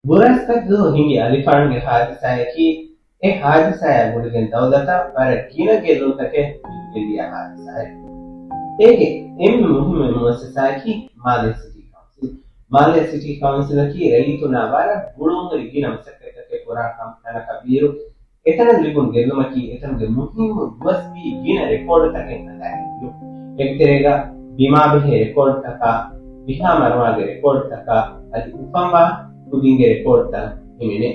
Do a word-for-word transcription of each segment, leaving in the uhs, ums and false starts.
ބުރަސްކަތްދުވަހު ހިނގި އަލިފާންގެ ހާދިސާއަކީ، އެ ހާދިސާއާ ގުޅިގެން ދައުލަތަށް ވަރަށް ގިނަ ގެއްލުންތަކެއް ގެންދިޔަ ހާދިސާއެއް. އޭގެ އެންމެ މުހިއްމު މުއައްސަސާއަކީ މާލޭ ސިޓީ ކައުންސިލް. މާލޭ ސިޓީ ކައުންސިލަކީ ރައްޔިތުންނާ ވަރަށް ގުޅުންހުރި ގިނަ މަސައްކަތްތަކެއް ކުރާ ކަން ތަނަކަށް ވީއިރު، އެތަނަށް ލިބުނު ގެއްލުމަކީ އެތަނުގެ މުހިއްމު ދުވަސްވީ ގިނަ ރެކޯޑުތަކެއް ހަދާގެން ދިޔުން. އޭގެ ތެރޭގަ ބިމާ ބެހޭ ރެކޯޑުތަކާ، ވިހާ މަރުވާގެ ރެކޯޑުތަކާ، އަދި އުފަންވާ ކުދިންގެ ރެކޯޑުތައް ހިމެނޭ.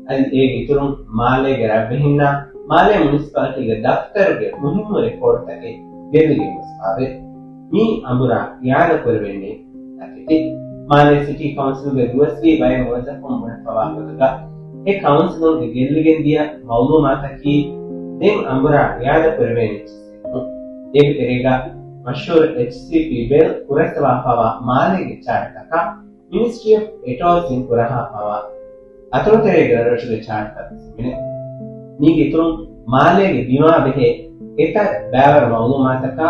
އަދި އޭގެ އިތުރުން މާލޭގެ ރަށްވެހިންނާ މާލޭ މުނިސިޕާލިޓީގެ ދަފްތަރުގެ މުހިއްމު ރެކޯޑުތަކެއް ގެއްލިގެން ގޮސްފާވޭ. މި އަނބުރާ އިއާދަކުރެވެނީ ތަކެތި. މާލޭ ސިޓީ ކައުންސިލްގެ ދުވަސްވީ ބައެއް މުވައްޒަފުން ބުނެފަވާ ގޮތުގަ، އެ ކައުންސިލުން އެ ގެއްލިގެން ދިޔަ މައުލޫމާތަކީ ދެން އަނބުރާ އިއާދަކުރެވޭނެ އެޗްސީޕީ. އޭގެ ތެރޭގަ މަޝްހޫރު އެޗްސީޕީ ބެލް ކުރައްސަވާފަވާ މާލޭގެ ޗާޓްތަކާ، މިނިސްޓްރީ އޮފް އެޓޯލްސްއިން ކުރަހާފަވާ އަތޮޅުތެރޭގެ ރަށްރަށުގެ ޗާޓްތައް ވެސް ހިމެނޭ. މީގެ އިތުރުން މާލޭގެ ބިމާ ބެހޭ އެތައް ބައިވަރު މައުލޫމާތަކާ،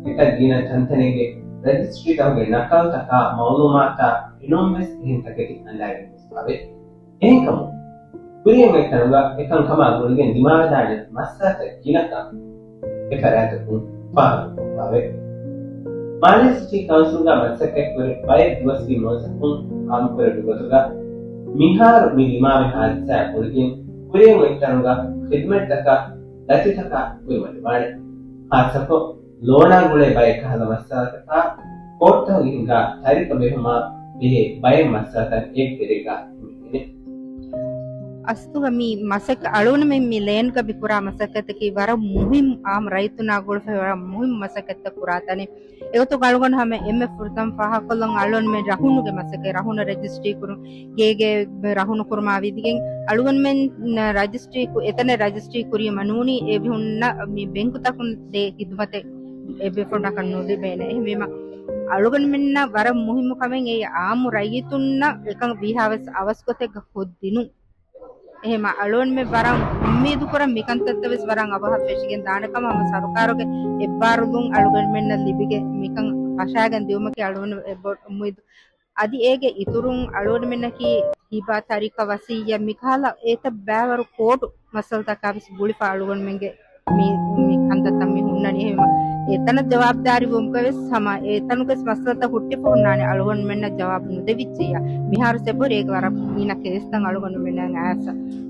އެތައް ގިނަ ތަންތަނެއްގެ ރަޖިސްޓްރީތަކުގެ ނަކަލްތަކާ މައުލޫމާތާ އެނޫން ވެސް އެހެން ތަކެތި އަންދާގެން ގޮސްފާވޭ. އެހެންކަމުން، ކުރިއަށް އޮތް ތަނުގަ އެކަން ކަމާ ގުޅިގެން ދިމާވެދާނެ މައްސަލަތައް ގިނަކަން އެ ފަރާތަކުން ފާހަގަކޮށްފާވޭ. މާލޭ ސިޓީ ކައުންސިލްގަ މަސައްކަތްކުރި ބައެއް ދުވަސްވީ މުވައްޒަފުން ހާމަކުރެއްވި ގޮތުގަ، މިހާރު މި ދިމާވި ހާދިސާއާ ގުޅިގެން ކުރިއަށް އޮތް ތަނުގަ ޚިދުމަތްތަކާ ލަތިތަކާ ކުރިމަތިވާނެ. ޚާއްޞަކޮށް، ލޯނާ ގުޅޭ ބައެއް ކަހަލަ މައްސަލަތަކާ، ކޯޓްތަކުގެ ހިނގާ ތަރިކަ ބެހުމާ ބެހޭ ބައެއް މައްސަލަތައް އޭގެ ތެރޭގަ ހިމެނޭ. އަސްލުގަ މި މަސައްކަ-، އަޅުގަނޑުމެން މި ލޭންގަ މި ކުރާ މަސައްކަތަކީ ވަރަށް މުހިއްމު، އާއްމު ރައްޔިތުންނާ ގުޅުފައި ވަރަށް މުހިއްމު މަސައްކަތްތައް ކުރާ ތަނެއް. އެގޮތުގަ އަޅުގަނޑު ހަމަ އެންމެ ފުރަތަމަ ފާހަގަކޮށްލަން އަޅުގަނޑުމެން ރަހުނުގެ މަސައްކަތް، ރަހުނަށް ރަޖިސްޓްރީ ކުރުން، ގޭގެ ރަހުނު ކުރުމާ ވިދިގެން އަޅުގަނޑުމެން ރަޖިސްޓްރީ ކު-، އެތަނެއް ރަޖިސްޓްރީ ކުރީމަ ނޫނީ އެ މީހުންނަށް މި ބެންކުތަކުން ދޭ ޚިދުމަތެއް އެ ބޭފުޅުންނަކަށް ނުލިބޭނެ. އެހެންވީމަ، އަޅުގަނޑުމެންނަށް ވަރަށް މުހިއްމު ކަމެއް އެއީ އާއްމު ރައްޔިތުންނަށް އެކަން ވީހާވެސް އަވަސްގޮތެއްގަ ކޮށްދިނުން. އެހެންމަ އަޅުގަނޑުމެން ވަރަށް އުއްމީދުކުރަން މިކަންތައްތައް ވެސް ވަރަށް އަވަހަށް ފެށިގެން ދާނެ ކަމަށް ހަމަ ސަރުކާރުގެ އެއްބާރުލުން އަޅުގަނޑުމެންނަށް ލިބިގެން މިކަން ފަށާގެން ދިއުމަކީ އަޅުގަނޑު އެއްބޮޑު އުއްމީދު. އަދި އޭގެ އިތުރުން އަޅުގަނޑުމެންނަކީ ހިބާ ތަރިކަ ވަސިއްޔަ މިކަހަލަ އެތައް ބައިވަރު ކޯޓު މައްސަލަތަކާ ވެސް ގުޅިފަ އަޅުގަނޑުމެންގެ މި، މި ކަންތައްތައް މި ހުންނަނީ. އެހެންވީމަ، އެތަނަށް ޖަވާބުދާރީވުމުގަ ވެސް ހަމަ އެތަނުގެ ވެސް މައްސަލަތައް ހުއްޓިފަ ހުންނާނެ އަޅުގަނޑުމެންނަށް ޖަވާބު ނުދެވިއްޖިއްޔާ. މިހާރު ސެބޮރި އޭގެ ވަރަށް ގިނަ ކޭސްތައް އަޅުގަނޑުމެންނަށް އައިސް.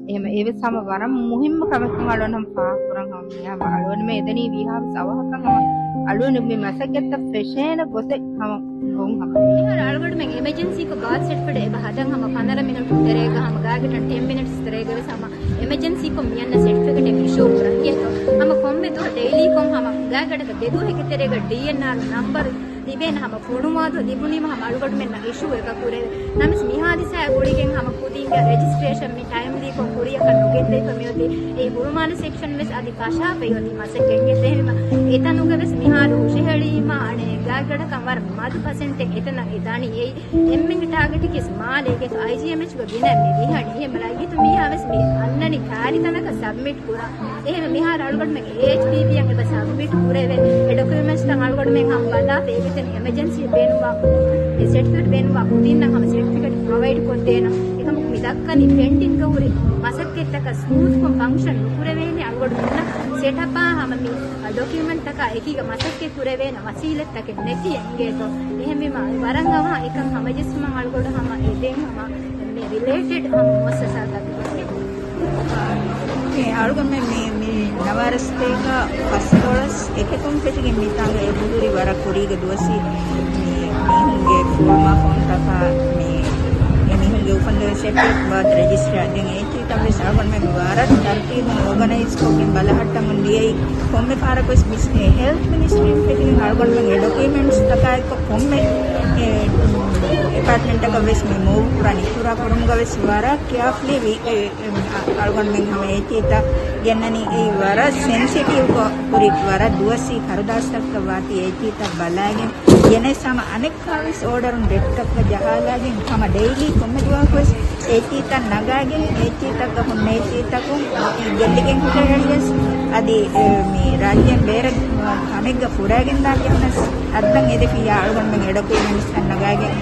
އެހެންވެ، އެވެސް ހަމަ ވަރަށް މުހިއްމު ކަމެއްކަން އަޅުގަނޑު ހަމަ ފާހަގަކުރަން ހަމަ މި ހަމަ އަޅުގަނޑުމެން އެދެނީ ވީހާވެސް އަވަހަކަށް ހަމަ އަޅުގަނޑު މި މަސައްކަތްތައް ފެށޭނެ ގޮތެއް ހަމަ ގޮން ހަމަ. މިހާރު އަޅުގަނޑުމެން އެމަޖެންސީކޮށް ބާތު ސެޓްފިކެޓް އެބަ ހަދަން ހަމަ ފަނަރަ މިނެޓު ތެރޭގަ ހަމަ ގާތްގަނޑަކަށް ޓެން މިނެޓްސް ތެރޭގަ ވެސް ހަމަ އެމަޖެންސީކޮށް މިއަންނަ ސެޓްފިކެޓެއް އިޝޫ ކުރަން. އެހެން ހަމަ ކޮންމެ ދުވަހު ޑެއިލީކޮށް ހަމަ ގާތްގަނޑަކަށް ދެ ދުވަހެއްގެ ތެރޭގަ ޑީއެންއާރު ނަންބަރު ލިބޭނެ ހަމަ ފޮނުވާދޯ ލިބުނީމަ ހަމަ އަޅުގަނޑުމެންނަށް އިޝޫ އެކަށް ކުރެވޭ. ނަމަވެސް މި ހާދިސާއާ ގުޅިގެން ހަމަ ކުދީންގެ ރެޖިސްޓްރޭޝަން މި ޓައިމްލީކޮށް ކުރިއަކަށް ނުގެންދެވިފަ މިއޮތީ. އެ ހުޅުމާލެ ސެކްޝަން ވެސް އަދި ފަށާފައި އޮތީ މަސައްކަތް އެހެންވީމަ، އެތަނުގަ ވެސް މިހާރު ހުށަހެޅީމަ އަނެއް ގާތްގަނޑަކަށް ވަރަށް މަދު ޕަސެންޓެއް އެތަނަށް އެ ދާނީ. އެއީ އެންމެންގެ ޓާގެޓަކީ މާލޭގެ އައިޖީއެމްއެޗްގަ ގިނަ މި ވިހަނި. އެހެން ރައްޔިތު މީހާ ވެސް މި އަންނަނީ ކާރިތަނަކަށް ސަބްމިޓް ކުރާ. އެހެން މިހާރު އަޅުގަނޑުމެން އޭއެޗްޕީބީއަށް އެބަ ސަބްމިޓް ކުރެވޭ. އެ ޑޮކިއުމެންޓްސްތައް އަޅުގަނޑުމެން ހަމަ ބަލާފަ އޭގެތެރެއިން އެމަޖެންސީ ބޭނުންވާ، އެ ސެޓްފިކެޓް ބޭނުންވާ ކުދިންނަށް ހަމަ ސެޓްފިކެޓް ޕްރޮވައިޑް ކޮށްދޭނަން. އެކަމަކު މި ދައްކަނީ ޕެންޑިންގގަ ހުރި މަސައްކަތްތަކަށް ސްމޫތްކޮށް ފަންކްޝަން ނުކުރެވޭނެ އަޅުގަނޑުމެންނަށް ސެޓަޕާ ހަމަ މި ޑޮކިއުމެންޓްތަކާ އެކީގަ މަސައްކަތް ކުރެވޭނެ ވަސީލަތްތަކެއް ނެތި އިނގޭތޯ. އެހެންވީމަ ވަރަށް އަވަހަށް އެކަން ހަމަޖެއްސުމަށް އަޅުގަނޑު ހަމަ އެދެން ހަމަ މި ރިލޭޓެޑް ހަމަ މުއައްސަސާތަކުގަ އެ އަޅުގަނޑުމެން މި، މި ނަވާރަސްތޭކަ ފަސްދޮޅަސް އެކެކުން ފެށިގެން މިތާނގަ އެބަހުރި ވަރަށް ކުރީގެ ދުވަސް މި މީހުންގެ ފުޅުމާ ފޯންތަކާ މި އެމީހުންގެ އުފަންދުވަސް އެއް ޑޭޓް އޮފް ބާތް ރެޖިސްޓަރ ދެން އެއީ ތަންވެސް އަޅުގަނޑުމެން ވަރަށް ތަރުތީބުން އޯގަނައިޒްކޮށްގެން ބަލަހައްޓަމުން ދިޔައީ. ކޮންމެ ފަހަރަކުވެސް މިސް-، އެ ހެލްތް މިނިސްޓްރީން ފެށިގެން އަޅުގަނޑުމެން އެ ޑޮކިއުމެންޓްސް ތަކާއެއްކޮށް ކޮންމެ އެ ޑިޕާޓްމެންޓަކަށް ވެސް މި މޫވް ކުރާނީ. އިތުރާ ކުރުމުގަވެސް ވަރަށް ކެއާފުލީ ވި-، އެ، އެ، އަ-، އަޅުގަނޑުމެން ހަމަ އޭތީތައް ގެންނަނީ އެއީ ވަރަށް ސެންސިޓިވް ކޮ-، ކުރި ވަރަށް ދުވަސްވީ ކަރުދާސްތަކަށް ވާތީ އޭތީތައް ބަލާގެން ގެނެސް ހަމަ އަނެއް ކާވެސް އޯޑަރުން ޑެޓްކަށް ޖަހާލާގެން ހަމަ ޑެއިލީ ކޮންމެ ދުވަހަކުވެސް އޭތީތައް ނަގާގެން އޭތީތަކަށް ހުންނަ އޭތީތަކުން ގެއްލިގެން ހުށަހެޅިޔަސް އަދި މި ރާއްޖޭން ބޭރަށް ކަމެއްގަ ފުރާގެންދާ ގެންނަސް އައްދަން އެދެފިއްޔާ އަޅުގަނޑުމެން އެ ޑޮކިއުމެންޓްސް ނަގާގެން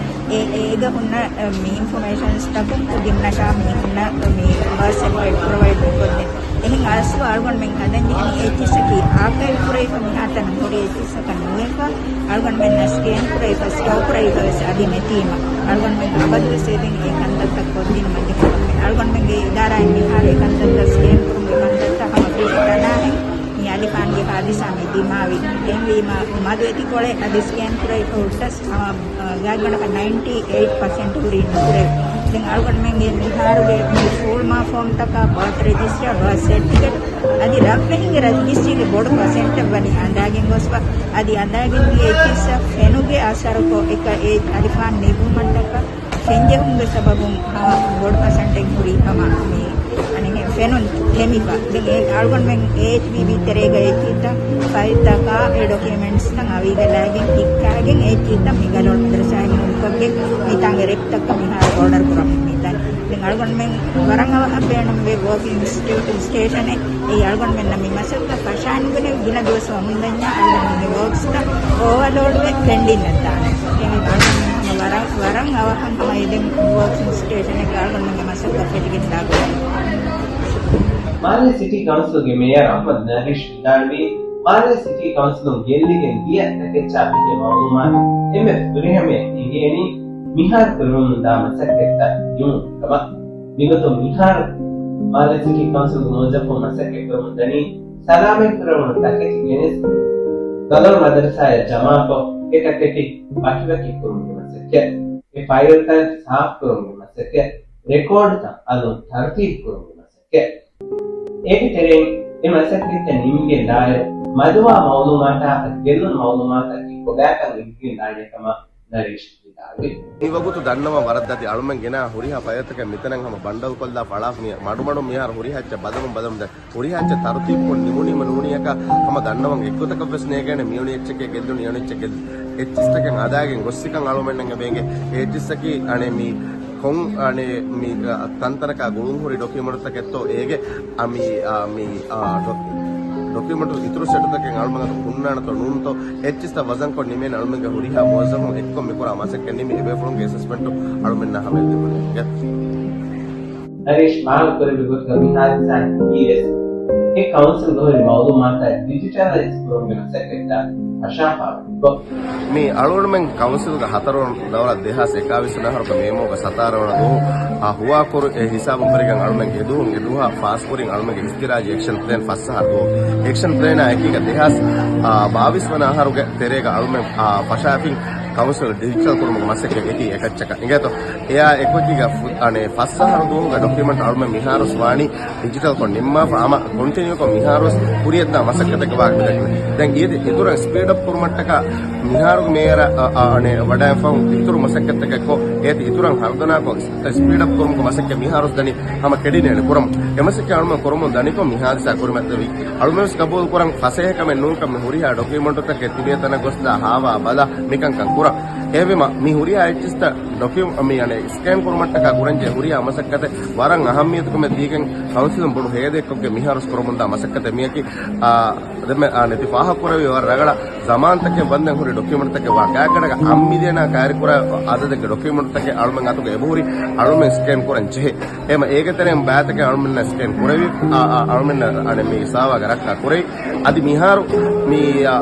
އޭގަ ހުންނަ، އަ، މި އިންފޮމޭޝަންސްތަކުން ކުދިންނަށާ މި ހުންނަ މި ބާސް ސެޓް ޕްރޮވައިޑް ކޮށްދޭ. އެހެން އަސްލު އަޅުގަނޑުމެން ހަދަން ޖެހެނީ އެއްޗިއްސަކީ އާކައިވް ކުރެވިފަ މިހާތަނަށް ހުރި އެއްޗިއްސަކަށް ނުވެފަ، އަޅުގަނޑުމެންނަށް ސްކޭން ކުރެވިފަ، ސްޓޯ ކުރެވިފަ ވެސް އަދި ނެތީމަ، އަޅުގަނޑުމެން އަބަދުވެސް އެދެން އެ ކަންތައްތައް ކޮށްދިނުމަށް ޖެހޭ. އަޅުގަނޑުމެންގެ އިދާރާއިން މިހާރު އެ ކަންތައްތައް ސްކޭން ކުރުމުގެ ކަންތައްތައް ހަމަ ފިށި ތަނާހެން މި އަލިފާންގެ ހާދިސާ މި ދިމާވި. އެހެންވީމަ، މަދު އެތިކޮޅެއް އަދި ސްކޭން ކުރެވިފަ ހުއްޓަސް ހަމަ ގާތް ގަނޑަކަށް ނައިންޓީ އެއިޓް ޕަސެންޓް ހުރީ ނުކުރެވި. ދެން އަޅުގަނޑުމެންގެ މިހާރުގެ މި ފޫލް މާ ފޯމްތަކާ، ބާތު ރެޖިސްޓާ، ބާތު ސެޓްފިކެޓް އަދި ރަށްވެހިންގެ ރަޖިސްޓްރީގެ ބޮޑު ޕަސެންޓެއް ވަނީ އަނދާގެން ގޮސްފަ. އަދި އަނދާގެން ދިޔަ އެއްޗިއްސަށް ފެނުގެ އަސަރުކޮށް އެކަ އެ އަލިފާން ނިބުމަށްޓަކަ ފެންޖެހުމުގެ ސަބަބުން ހަމަ ބޮޑު ޕަސެންޓެއް ހުރީ ހަމަ މި އަނެއް ފެނުން ތެމިފަ. ދެން އެ އަޅުގަނޑުމެން އޭއެޗްބީބީ ތެރޭގަ އެއްޗިއްތައް ފައިލްތަކާ އެ ޑޮކިއުމެންޓްސްތައް އަވީގަ ލައިގެން ހިއްކާގެން އެއްޗިއްތައް މި ގަލޮޅު މަދަރުސާގެ ނުންކޮށްގެން މިތާނގެ ރެކްތަކަށް މިހާރު އޯޑަރ ކުރަމުން މިތާން. ދެން އަޅުގަނޑުމެން ވަރަށް އަވަހަށް ބޭނުންވޭ ވޯކިން ސްޓޭޝަނެއް. އެއީ އަޅުގަނޑުމެންނަށް މި މަސައްކަތް ފަށާނުގެނެވި ގިނަ ދުވަސް ވަމުންދަންޏާ އަޅުގަނޑުމެންގެ ވޯކްސްތައް އޯވަލޯޑްވެ ޕެންޑިން ނައްތާނެ. އެހެން އަޅުގަނޑުމެން ހަމަ ވަރަށް، ވަރަށް އަވަހަށް ހަމަ އެދެން ވޯކިން ސްޓޭޝަނެއްގަ އަޅުގަނޑުމެންގެ މަސައްކަތް ފެށިގެން ދާގޮތް. މާލެ ސިޓީ ކައުންސިލްގެ މޭޔަރ އަޙްމަދު ނަރީޝް ވިދާޅުވީ، މާލެ ސިޓީ ކައުންސިލުން ގެއްލިގެން ދިޔަ ތަކެއްޗާ ބެހޭ މައުލޫމާތު އެންމެ ފުރިހަމަޔަށް އެނގޭނީ މިހާރު ކުރެވެމުންދާ މަސައްކަތްތައް ދިޔުމުން ކަމަށް. މިގޮތުން މިހާރު މާލެ ސިޓީ ކައުންސިލްގެ މުވައްޒަފުން މަސައްކަތްކުރަމުން ދަނީ، ސަލާމަތްކުރެވުނު ތަކެތި ގެނެސް، ގަލޮޅު މަދަރުސާއަށް ޖަމާކޮށް، އެ ތަކެތި ވަކިވަކި ކުރުމުގެ މަސައްކަތް، އެ ފައިލްތައް ސާފުކުރުމުގެ މަސައްކަތް، ރެކޯޑުތައް އަލުން ތަރުތީބު ކުރުމުގެ މަސައްކަތް. އޭގެ ތެރެއިން އެ މަސައްކަތްތައް ނިމިގެން ދާއިރު، މަދުވާ މައުލޫމާތާ ގެއްލުނު މައުލޫމާތަކީ ކޮބާކަން އެނގިގެން ދާނެ ކަމަށް ނަރީޝް ވިދާޅުވި. މި ވަގުތު ދަންނަވަން ވަރަށް ދަތި. އަޅުމެން ގެނާ ހުރިހާ ފައިލްތަކެއް މިތަނަށް ހަމަ ބަންޑަލުކޮށްލާފަ އަޅާފަ. މި މަޑުމަޑުން މިހާރު ހުރިހާ އެއްޗެއް ބަދަލުން ބަދަލުން ދެން ހުރިހާ އެއްޗެއް ތަރުތީބުކޮށް ނިމުނީމަ ނޫނީއަކާ ހަމަ ދަންނަވަން އެއްގޮތަކަށް ވެސް ނޭގޭނެ. މިއުނި އެއްޗެކޭ ގެއްލުނީ އެއުނި އެއްޗެއް ގެއްލުނީ. އެއްޗިސްތަކެއް އަދާގެން ގޮއްސިކަން އަޅުމެންނަށް އެބޭގެ. އެ އެއްޗިސްތަކީ އަނެއް މި ކޮން އަނެއް މި ތަންތަނަކާ ގުޅުންހުރި ޑޮކިއުމެންޓުތަކެއްތޯ އޭގެ އަ، މި، އަ، މި، އަ، ޑޮ-، ޑޮކިއުމެންޓު އިތުރު ސެޓުތަކެއް އަޅުމެން އަތު ހުންނާނެތޯ ނޫންތޯ އެއްޗިސްތައް ވަޒަންކޮށް ނިމޭނެ. އަޅުމެންގެ ހުރިހާ މުވައްޒަފުން އެއްކޮށް މިކުރާ މަސައްކަތް ނިމި އެބޭފުޅުންގެ އެސެސްމަންޓު އަޅުމެންނާ ހަމަޔަށް ލިބުނީ. ނަރީޝް ބާރު ކުރެއްވި ގޮތުގަ މި ހާދިސާއިން އި އެސް އެ ކައުންސިލްގަ ހުރި މައުލޫމާތާ ޑިޖިޓަލައިޒް ކުރުމުގެ މަސައްކަތްތައް ފަށާފާވަނިކޮށް، މި އަޅުގަނޑުމެން ކައުންސިލްގަ ހަތަރު ދައުރާ ދެހާސް އެކާވީސް ވަނަ އަހަރުގެ މޭ މަހުގެ ސަތާރަ ވަނަ ދުވަހު އާ ހުވާކުރު އެ ހިސާބުން ފެށިގެން އަޅުމެން އެދުވަހު އެދުވަހާ ފާސްކުރިން އަޅުމެންގެ އިސްތިރާޖީ އެކްޝަން ޕްލޭން ފަސް އަހަރު ދުވަހު. އެކްޝަން ޕްލޭނާ އެކީގަ ދެހާސް ބާވީސް ވަނަ އަހަރުގެ ތެރޭގަ އަޅުމެން އާ ފަށާފިން ކައުންސިލް ޑިޖިޓަލް ކުރުމުގެ މަސައްކަތް އެކީ އެކައްޗަކަށް އިނގޭތޯ. އެއާ އެކޮށްގަ ފު-، އަނެއް ފަސް އަހަރު ދުވަހުގެ ޑޮކިއުމެންޓް އަޅުމެން މިހާރުސް ވާނީ ޑިޖިޓަލްކޮށް ނިންމާފަ ހަމަ ކޮންޓިނިއުކޮށް މިހާރުސް ކުރިޔަށްދާ މަސައްކަތެއްގެ ވާހަކަ ދެއްކެވި. ދެން އޭތި އިތުރަށް ސްޕީޑްއަޕް ކުރުމަށްޓަކާ މިހާރުގެ މޭޔަރ އަ، އަ، އަނެއް ވަޑައިފަހު އިތުރު މަސައްކަތްތަކެއްކޮށް އޭތި އިތުރަށް ހަރުދަނާކޮށް ސްޕީޑްއަޕް ކުރުމުގެ މަސައްކަތް މިހާރުސް ދަނީ ހަމަ ކެޑިނޭނެ ކުރަމުން. އެ މަސައްކަތް އަޅުމެން ކުރަމުން ދަނިކޮށް މި ހާދިސާ ކުރިމަތިވި. އަޅުމެންވެސް ގަބޫލު ކުރަން ފަސޭހަކަމެއް ނޫންކަން މި ހުރިހާ ޑޮކިއުމެންޓުތަކެއް ތިބޭ ތަނަށް ގޮސްލާ ހާވާ ބަލާ މިކަންކަން ކުރަން. އެހެންވީމަ މި ހުރިހާ އެއްޗިސްތައް ޑޮކިއު-، މި އަނެއް ސްކޭން ކުރުމަށްޓަކާ ކުރަންޖެހޭ ހުރިހާ މަސައްކަތެއް ވަރަށް އަހައްމިޔަތުކަމެއް ދީގެން ކައުންސިލުން ބޮޑު ހޭދައެއްކޮށްގެން މިހާރުސް ކުރަމުންދާ މަސައްކަތެއް މިއަކީ، އާ، ދެންމެ، އާ، ނެތި ފާހަގަކުރެވި ވަރަށް ރަގަޅަށް ޒަމާންތަކެއް ވަންދެން ހުރި ޑޮކިއުމެންޓްތަކެއް ވާ ގާތްގަނޑަކަށް އަށް މިލިއަނާ ކައިރިކުރާ އަދަދެއްގެ ޑޮކިއުމެންޓްތަކެއް އަޅުމެން އަތުގަ އެބަހުރި އަޅުމެން ސްކޭން ކުރަން ޖެހޭ. އެމަ އޭގެ ތެރެއިން ބައިތަކެއް އަޅުމެންނަށް ސްކޭން ކުރެވި، އާ، އާ، އަޅުމެންނަށް އަނެއް މި ސާވާގަ ރައްކާ ކުރެވި. އަދި މިހާރު މި، އާ،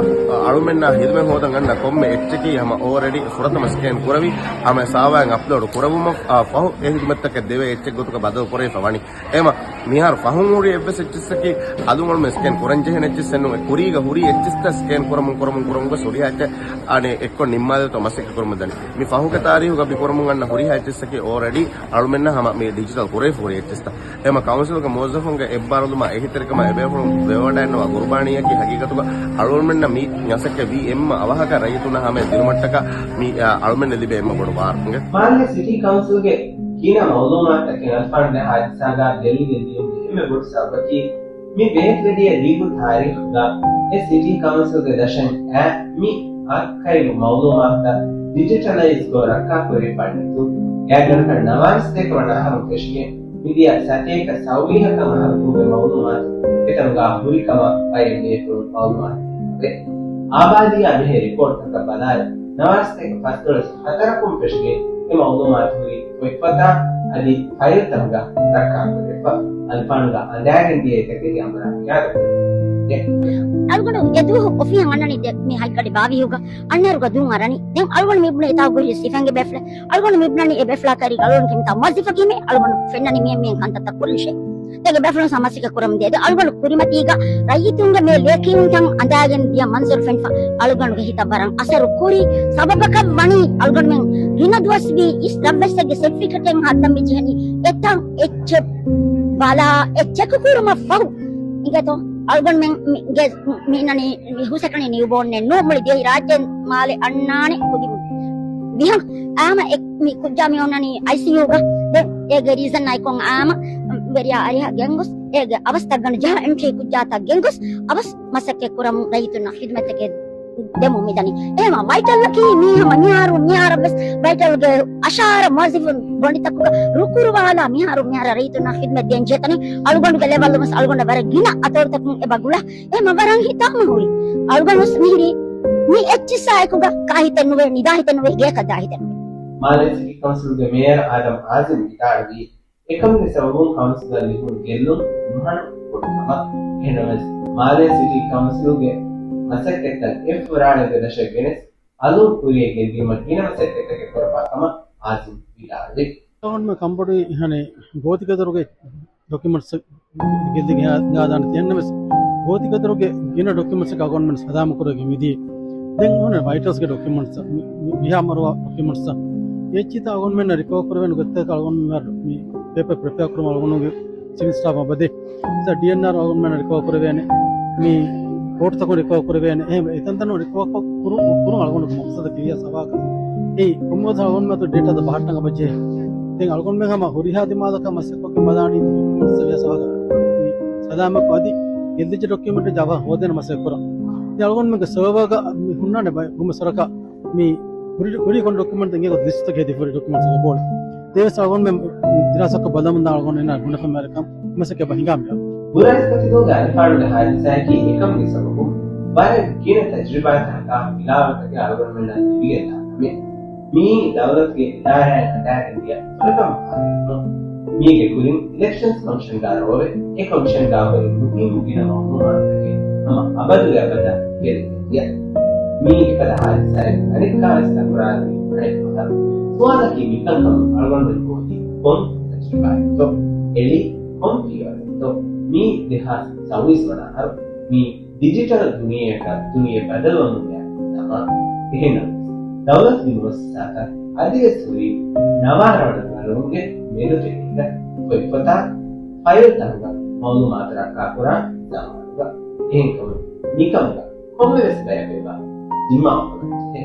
އަޅުމެންނާ ހިދުމަތް ހޯދަން އަންނަ ކޮންމެ އެއްޗަކީ ހަމަ އޯލްރެޑީ ފުރަތަމަ ސްކޭން ކުރެވި، ހަމަ ސާވާއިން އަޕްލޯޑް ކުރެވުމަށް، އާ، ފަހު އެ ހިދުމަތްތަކެއް ދެވޭ އެއްޗެއް ގޮތުގަ ބަދަލު ކުރެވިފަ ވަނީ. އެމަ މިހާރު ފަހުން ހުރި އެއްވެސް އެއްޗިއްސަކީ އަލުން އަޅުމެން ސްކޭން ކުރަން ޖެހޭނެ އެއްޗިއްސެއް ނޫން. ކުރީގަ ހުރި އެއްޗިއްސަށް ސްކޭން ކުރަމުން، ކުރަމުން، ކުރަމުން ގޮސް ހުރިހާ އެއްޗެއް އަނެއް އެއްކޮށް ނިންމާލޭތޯ މަސައްކަތް ކުރަމުން ދަނީ. މި ފަހުގެ ތާރީހުގަ މި ކުރަމުން އަންނަ ހުރިހާ އެއްޗިއްސަކީ އޯލްރެޑީ އަޅުމެންނަށް ހަމަ މި ޑިޖިޓަލް ކުރެވިފަ ހުރި އެއްޗިއްސްތައް. އެމަ ކައުންސިލްގެ މުވައްޒަފުންގެ އެއްބާރުލުމާ އެހީތެރިކަމާ އެބޭފުޅުން ވެވަޑައިންނަވާ ގުރުބާނީއަކީ ހަގީގަތުގަ އަޅުގަނޑުމެންނަށް މި މަސައްކަތް ވީ އެންމެ އަވަހަކަށް ރައްޔިތުންނަށް ހަމަޔަށް ދިނުމަށްޓަކާ މި، އާ، އަޅުމެންނަށް ލިބޭ އެންމެ ބޮޑު ބާރު. މާލެ ސިޓީ ކައުންސިލްގެ ކިނަ މައުލޫމާތުތަކެއް އަލްފާންގެ ހާދިސާގަ ދެއްލިގެން ދިޔުމުގެ އެންމެ ބޮޑު ސަބަބަކީ މި ބޭފުޅެދިޔަ ދިގު ތާރީޚުގަ އެ ސިޓީ ކައުންސިލްގެ ދަށަށް އައި މި އާކައިވް މައުލޫމާތުތައް ޑިޖިޓަލައިޒްކޮށް ރައްކާކުރެވިފަ ނެތުން، ގާތްގަނޑަކަށް ނަވާރަ ސަތޭކަ ވަނަ އަހަރުން ފެށިގެން މިދިޔަ ސަތޭކަ ސައުވީހަކަށް އަހަރު ތުނބެ މައުލޫމާތު އެތަނުގަ ހުރި ކަމަށް އައި ބޭފުޅުން މައުލޫމާތު ދެއްވޭ. އާބާދީއާ ބެހޭ ރެކޯޑްތަކަށް ބަލާއިރު، ނަވާރަ ސަތޭކަ ފަސްދޮޅަސް ހަތަރަކުން ފެށިގެން އެ މައުލޫމާތު ހުރީ ކޮއްފަތާ އަދި ފައިލްތަކުގަ ރައްކާކުރެވިފަ، އަލްފާނުގަ އަނދާގެން ދިޔައިތަކެތި އަނބުރާ އިއާދަކުރެވޭ. އަޅުގަނޑު އެދުވަހު އޮފީހަށް އަންނަނީ ދެ މި ހަތްގަޑި ބާވީހުގަ އަންނައިރުގަ ދުން އަރަނީ. ދެން އަޅުގަނޑު މި ބުނޭ އެތާ ގުރި ސިފައިންގެ ބޭފުޅެއް. އަޅުގަނޑު މި ބުނަނީ އެ ބޭފުޅާ ކައިރީގަ އަޅުގަނޑު ކެމިތާ މުވައްޒަފަކީމޭ އަޅުގަނޑު ފެންނަނީ މި މި ކަންތައްތައް ކުރިންށޭ. ދެގެ ބޭފުޅުން ސަމަސިކަ ކުރަމުން ދޭ. އަޅުގަނޑު ކުރިމަތީގަ ރައްޔިތުންގެ މޭ ލޭކިންތައް އަނދާގެން ދިޔަ މަންޒަރު ފެންފަ އަޅުގަނޑުގެ ހިތަށް ވަރަށް އަސަރު ކުރި ސަބަބަކަށް ވަނީ އަޅުގަނޑުމެން ގިނަ ދުވަސްވީ އިސް ރަށްވެސްއެއްގެ ސެޓްފިކެޓެއް ހައްދަން މި ޖެހެނީ އެތަން އެއްޗެއް ބަލާ އެ ޗެކު ކުރުމަށް ފަހު. އިނގޭތޯ އަޅުގަނޑުމެން މި ގެ މި އިންނަނީ މި ހުސަކަނި ނިއުބޯންނެއް ނޫ މުޅި ދިވެހި ރާއްޖެ މާލެ އަންނާނެ ކުދި ވިހަން އާމަ އެ މި ކުއްޖާ މި އޮންނަނީ އައިސީޔޫގަ. ދެން އޭގެ ރީޒަން އައިކޮން އާމަ ވެރިޔާ އަރިހަށް ގެންގޮސް އޭގެ އަވަސްތައް ގަނޑު ޖަހާ އެމްޓީ ކުއްޖާތައް ގެންގޮސް އަވަސް މަސައްކަތް ކުރަމުން ރައްޔިތުންނަށް ޚިދުމަތްތަކެއް ދެމުން މިދަނީ. އެހެމަ ވައިޓަލްއަކީ މީ ހަމަ މިހާރު މިހާރަށްވެސް ވައިޓަލްގެ އަށާރަ މުވައްޒަފުން ގޮނޑިތަކުގަ ރުކުރުވާލާ މިހާރު މިހާރަށް ރައްޔިތުންނަށް ޚިދުމަތް ދޭން ޖެހޭތަނީ. އަޅުގަނޑުގެ ލެވަލް ވެސް އަޅުގަނޑަށް ވަރަށް ގިނަ އަތޮޅުތަކުން އެބަ ގުޅާ. އެހެމަ ވަރަށް ހިތާމަ ހުރި. އަޅުގަނޑު ވެސް މިހިރީ މި އެއްޗިއްސާއެކުގަ ކާ ހިތެއް ނުވޭ، ނިދާ ހިތެއް ނުވޭ، ގޭކަށް ދާ ހިތެއް ނުވޭ. މާލޭ ސިޓީ ކައުންސިލްގެ މޭޔަރ އާދަމް އާޒިމް ވިދާޅުވީ، އެކަމުގެ ސަބަބުން ކައުންސިލަށް ލިބުނު ގެއްލުން ނުހަނު ބޮޑު ކަމަށް. އެހެންނަމަވެސް، މާލޭ ސިޓީ ކައުންސިލްގެ މަސައްކަތްތައް އެއްފުރާނަ ދެލަށެއް ގެނެސް، އަލުން ކުރިޔަށް ގެންދިއުމަށް ގިނަ މަސައްކަތްތަކެއް ކުރައްވާ ކަމަށް އާޒިމް ވިދާޅުވި. އަޅުގަނޑުމެން ކަންބޮޑުވި އެހަނެއް ގޯތިގެދޮރުގެ ޑޮކިއުމެންޓްސް ގެއްލިގެން ހިނގާދާނެ. އެހެންނަމަވެސް، ގޯތިގެދޮރުގެ ގިނަ ޑޮކިއުމެންޓްސް އަޅުގަނޑުމެން ހަނދާން ކުރެވިގެން މިދިޔަ. ދެން އޮންނަ ވައިޓަލްސްގެ ޑޮކިއުމެންޓްސް، މި، މި، ވިހާ މަރުވާ ޑޮކިއުމެންޓްސް އެއްޗިތައް އަޅުގަނޑުމެންނަށް ރިކަވަރ ކުރެވޭނެ ގޮތްތަކަށް އަޅުގަނޑުމެން މި ޕޭޕަރ ޕްރިޕެއާ ކުރުމަށް އަޅުގަނޑުގެ ސިވިލް ސްޓާފް އަބަދޭ. މިސާ ޑީއެންއާރް އަޅުގަނޑުމެންނަށް ރިކަވަރ ކުރެވޭނެ. މި ކޯޓްތަކުން ރިކަވަރ ކުރެވޭނެ. އެހެން އެތަންތަނުން ރިކަވަރ ކުރު، ކުރުން އަޅުގަނޑުގެ މަޤްޞަދަކީ ވިޔަސް ސަވާކަށް. އެއީ ކޮންމެވެސް އަޅުގަނޑުމެން އަތު ޑޭޓާތައް ބަހައްޓަން އެބަޖެހޭ. ދެން އަޅުގަނޑުމެން ހަމަ ހުރިހާ ދިމާލަކަށް މަސައްކަތް ކޮށްގެން ބަލާނީ ސަލާމަތް އަދި ހެދިއްޖެ ޑޮކިއުމެންޓް ޖަވާ ހޯދޭނެ މަސައްކަތް ކުރަން. ދެން އަޅުގަނޑުމެންގެ ސަރވަރގަ މި ހުންނާނެ ބައެއް ކޮންމެ ސަރަކާ މި ހުރި، ހުރި ކޮން ޑޮކިއުމެންޓް އެނގޭ ގޮތް ލިސްޓްތަކެއް ހެދި ހުރި ޑޮކިއުމެންޓްސް ބޯޅި. ދެވެސް އަޅުގަނޑުމެން ދިރާސާކޮށް ބަލަމުންދާ އަޅުގަނޑު އޭނާ ގުނަފަމާރަކަން މަސައްކަތް ބަ ހިނގާ މިއަށް. ބުރަސްކޮތިދޫގެ އަލިފާނުގެ ހާދިސާއަކީ އެކަމުގެ ސަބަބުން ވަރަށް ގިނަ ތަޖުރިބާތަކާ ފިލާވަޅުތަކެއް އަޅުގަނޑުމެންނަށް ލިބިގެންދާ ކަމެއް. މިއީ ދައުލަތުގެ އިދާރާއިން ހަދާގެން ދިޔަ ފުރަތަމަ ފާރެއްނު. މީގެ ކުރިން އިލެކްޝަންސް ކޮމިޝަންގާ ރޯވެ، އެ ކޮމިޝަންގާ ހުރި މުހިއްމު ގިނަ މައުލޫމާތުތަކެއް ހަމަ އަބަދުގެ އަބަދަށް ގެދެގެން ދިޔަ. މީ އެފަދަ ހާދިސާއެއް އަނެއްކާވެސް އަނބުރާލަނީ އަނެއް ފަހަރު. ސުވާލަކީ މިކަންކަމުން އަޅުގަނޑުމެން ހޯދީ ކޮން ތަޖުރިބާއެއްތޯ؟ އެޅީ ކޮން ފިޔަވަޅެއްތޯ؟ މީ ދެހާސް ސައުވީސް ވަނަ އަހަރު. މީ ޑިޖިޓަލް ދުނިޔެއަކަށް ދުނިޔެ ބަދަލުވަމުން ދިޔަ ޒަމާން. އެހެންނަމަވެސް، ދައުލަތުގެ މުއައްސަސާތައް އަދިވެސް ހުރީ ނަވާރަ ވަނަ ދަރުންގެ މެދުތެރޭގަ އޮތްފަތާ ފައިލްތަކުގަ މައުލޫމާތު ރައްކާކުރާ ޒަމާނުގަ. އެހެންކަމުން މިކަމުގަ ކޮންމެވެސް ބަޔަކު އެބަ ޒިންމާ ކުރަންޖެހޭ.